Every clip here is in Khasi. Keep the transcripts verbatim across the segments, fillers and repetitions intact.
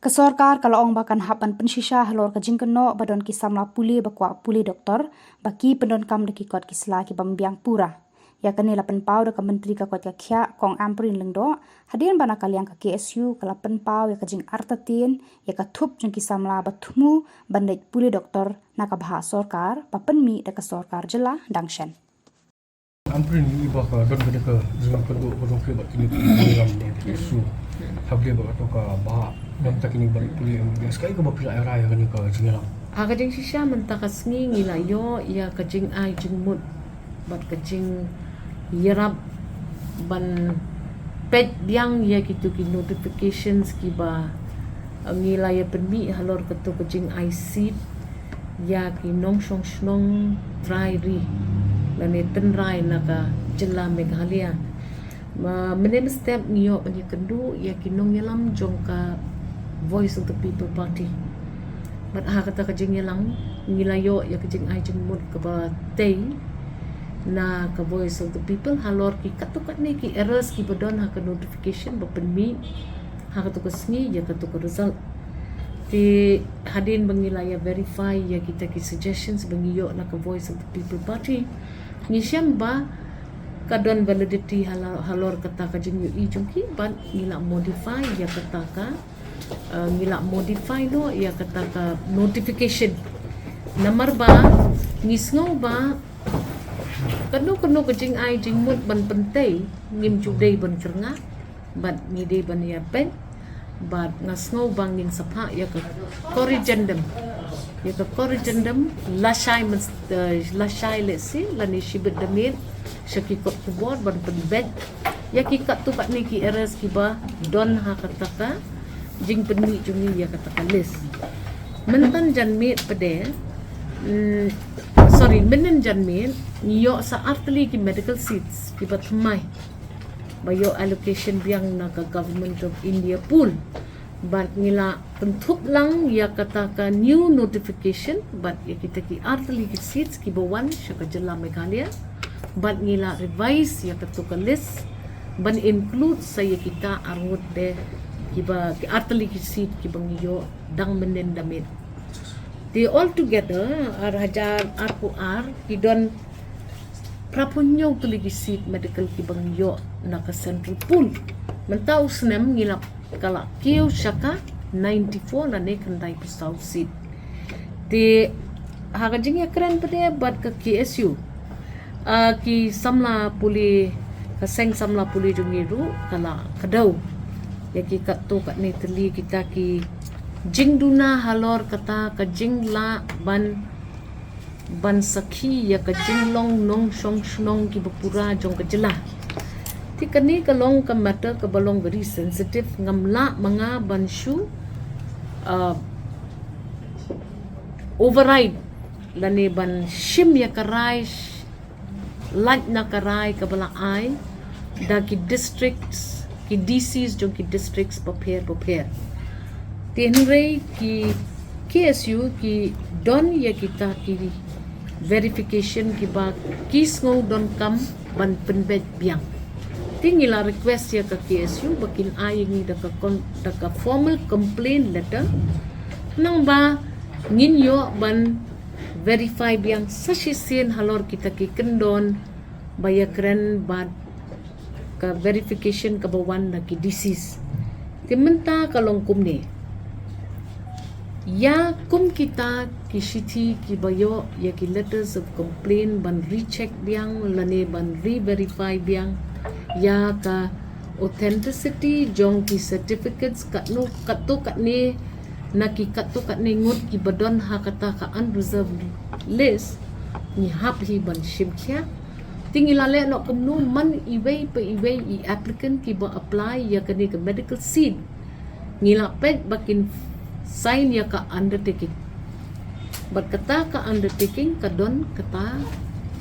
Ka sorkar ka la ong ba kan hap ban pynshisha halor ka jingkynnoh ba don ki samla pule ba kwah pule doktor ba ki pyndonkam da ki kot ki sla ki bym biang pura. Ïa kane la pynpaw da ka Myntri ka koit ka khiah Kong Ampareen Lyngdoh hadien ba na ka liang ka K S U ka la pynpaw ïa ka jingartatien ïa ka thup jong ki samla ba thmu ban leit pule doktor na ka bhah sorkar ba pynmih da ka sorkar jylla dang shen. Ampareen, i ba ka don kane ka jingkynduh ba don kane ba kine ka program ba ki issue. Hap dei ba ka to ka ba don ta kine ba pule em. Ska i ka ba pila era ïa kane ka jingïalang. Ha ka jingshisha mynta ka sngi ngi la ïoh ïa ka jingai jingmut bad ka jingïarap ban peit biang ïa kitu ki notifications ki ba ngi la ïa pynmih halor katu ka jingai seat ïa ki nongshong shnong trai ri lane tynrai na ka jylla Meghalaya. Mynne mynstep ngi ïoh ban ïakynduh ïa ki nongïalam jong ka Voice of the People Party. Bad ha kata ka jingïalang ngi la ïoh ïa ka jingai jingmut kaba tei na ka Voice of the People halor ki katto katne ki errors ki ba don ha ka notification ba pynmih ha katu ka sngi ïa katu ka result. Te hadien ba ngi la ïa verify ïa kita ki suggestions ba ngi ïoh na ka Voice of the People Party, ngi shem ba ka don validity halor kata ka jingïohi jong ki bad ngi la modify ïa kata ka ngi la modify noh ïa kata ka notification. Namar ba ngi sngew ba kano kano ka jingai jingmut ban pyntei ngim ju dei ban kyrngah bad ngi dei ban ïa peit. Bad nga sngew ba ngin sa phah ïa ka corrigendum, ïa ka corrigendum lashai, lashai lehse lane shibit da miet sha ki kot khubor ban pynbeit ïa ki katto katne ki errors ki ba don ha kata ka jingpynmih jong ngi ïa kata ka list. Mynta janmiet pat de, sorry, mynnin janmiet ngi ïoh sa artylli ki medical seats ki ba thymmai ba ïoh allocation biang na ka Government of India pool. Bad ngi la kynthup lang ïa kata ka new notification bad ïa kita ki artylli ki seats ki ba wan sha ka jylla Meghalaya. Bad ngi la revise ïa katu ka list ban include sa ïa kita arngut de ki ba ki artylli ki seat ki ba ngi ïoh dang mynnin da miet. Te altogether ar hajar arphew ar ki don phraphew hynñiew tylli ki seat medical ki ba ngi ïoh na ka central pool. Mynta u snem ngi la ka la kiew sha ka ninety-four lane khyndai phew saw seat. Te ha ka jingïakren pat de bad ka K S U, ki samla pule, ka seng samla pule jong ngi ruh ka la kdew ïa ki katto katne tylli kita ki jingduna halor kata ka jinglah ban ban sakhi ïa ka jinglong nongshong shnong ki ba pura jong ka jylla. Te kane ka long ka matter ka ba long very sensitive, ngam lah ma nga ban shu override lane ban shim ïa ka rai, lait na ka rai ka ba la ai da ki districts, ki D Cs jong ki districts bapher bapher. Te hynrei ki K S U ki don ïa kita ki verification ki ba ki sngew donkam ban pynbeit biang. Te ngi la request ïa ka K S U ba kin ai ïa ngi da ka formal complaint letter, nang ba ngin ïoh ban verify biang sa shisien halor kita ki kyndon ba ïakren bad ka verification ka ba wan na ki D Cs. Te mynta ka long kumne, ïa kum kita ki shithi ki ba ïoh ïa ki letters of complaint ban recheck biang lane ban re-verify biang ïa ka authenticity jong ki certificates katno katto katne na ki katto katne ngut ki ba don ha kata ka unreserved list. Ngi hap hi ban shim khia. Te ngi la leh noh kumno man iwei pa iwei i applicant ki ba apply ïa kane ka medical seat. Ngi la peit ba kin sign ïa ka undertaking. Bad kata ka undertaking ka don kata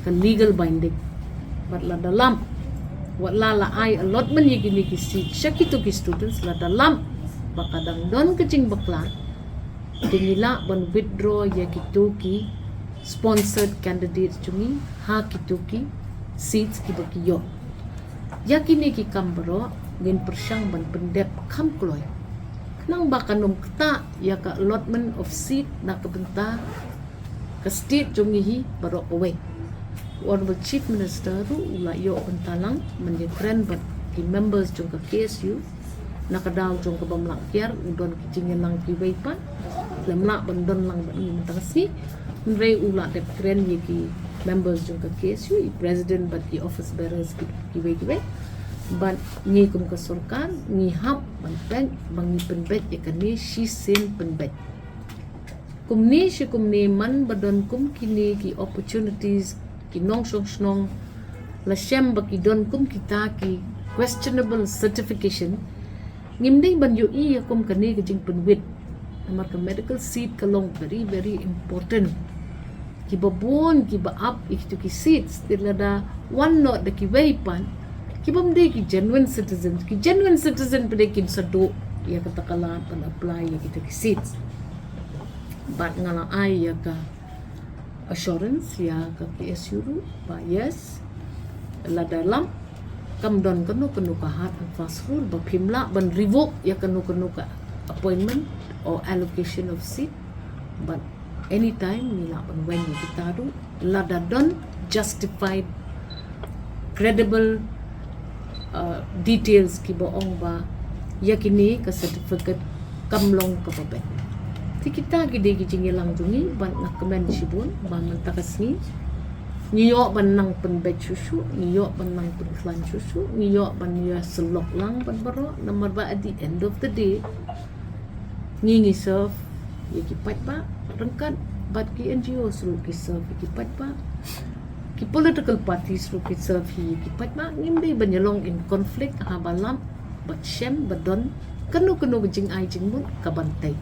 ka legal binding. Bad lada lam, wat la la ai allotment ïa kine ki seat sha kito ki students, lada lam ba ka dang don ka jingbakla, te ngi lah ban withdraw ïa kito ki sponsored candidates jong ngi ha kito ki seats ki ba ki ïoh. Ïa kine ki kam baroh ngin pyrshang ban pyndep kham kloi. Nang ba kan ym ktah ïa ka allotment of seat na ka bynta ka state jong ngi hi baroh kawei. Honorable Chief Minister ruh u la ïoh bynta lang ban ïakren bad ki members jong ka K S U. Na ka daw jong ka bym lah kiar, u don ki jingïalang kiwei pat. Lem lah ban don lang bad ngi mynta ka sngi. Hynrei u la dep kren ïa ki members jong ka K S U, i president bad ki office bearers ki, kiwei kiwei. Bad ngi kum ka sorkar ngi hap ban peit ba ngi pynbeit ïa kane shisien pynbeit. Kumne shi kumne man ba don kum kine ki opportunities, ki nongshong shnong la shem ba ki don kum kita ki questionable certification. Ngim dei ban ïohi ïa kum kane ka jingpynwit. Namar ka medical seat ka long very, very important. Kiba bun kiba ap ïa kito ki seats, te lada wan noh da kiwei pat, ki bym dei ki genuine citizens. Ki genuine citizen pat de kin sa duh ïa kata ka lad ban apply ïa kito ki seats. Bad nga la ai ïa ka assurance ïa ka K S U ruh ba yes, lada lap kam don kano kano ka hard and fast rule ba phim lah ban revoke ïa kano kano ka appointment or allocation of seat. But anytime ngi lah ban weng ïa kita ruh lada don justified, credible, uh, details kiba ong ba ïa kine ka certificate kam long kaba beit. Te kita ki dei ki jingïalang jong ngi bad nga kmen shibun ba mynta ka sngi ngi ïoh ban nang pynbeit shuh shuh, ngi ïoh ban nang pynkhlaiñ shuh shuh, ngi ïoh ban ïa syllok lang bad baroh. Namar ba at the end of the day ngi ngi serve ïa ki paidbah ryngkat bad ki N G Os ruh ki serve ïa ki paidbah. Ki political parties ruh ki serve ïa ki paidbah. Ngim dei ban ïa long in conflict haba lap bad shem ba don kano kano ka jingai jingmut ka ban tei.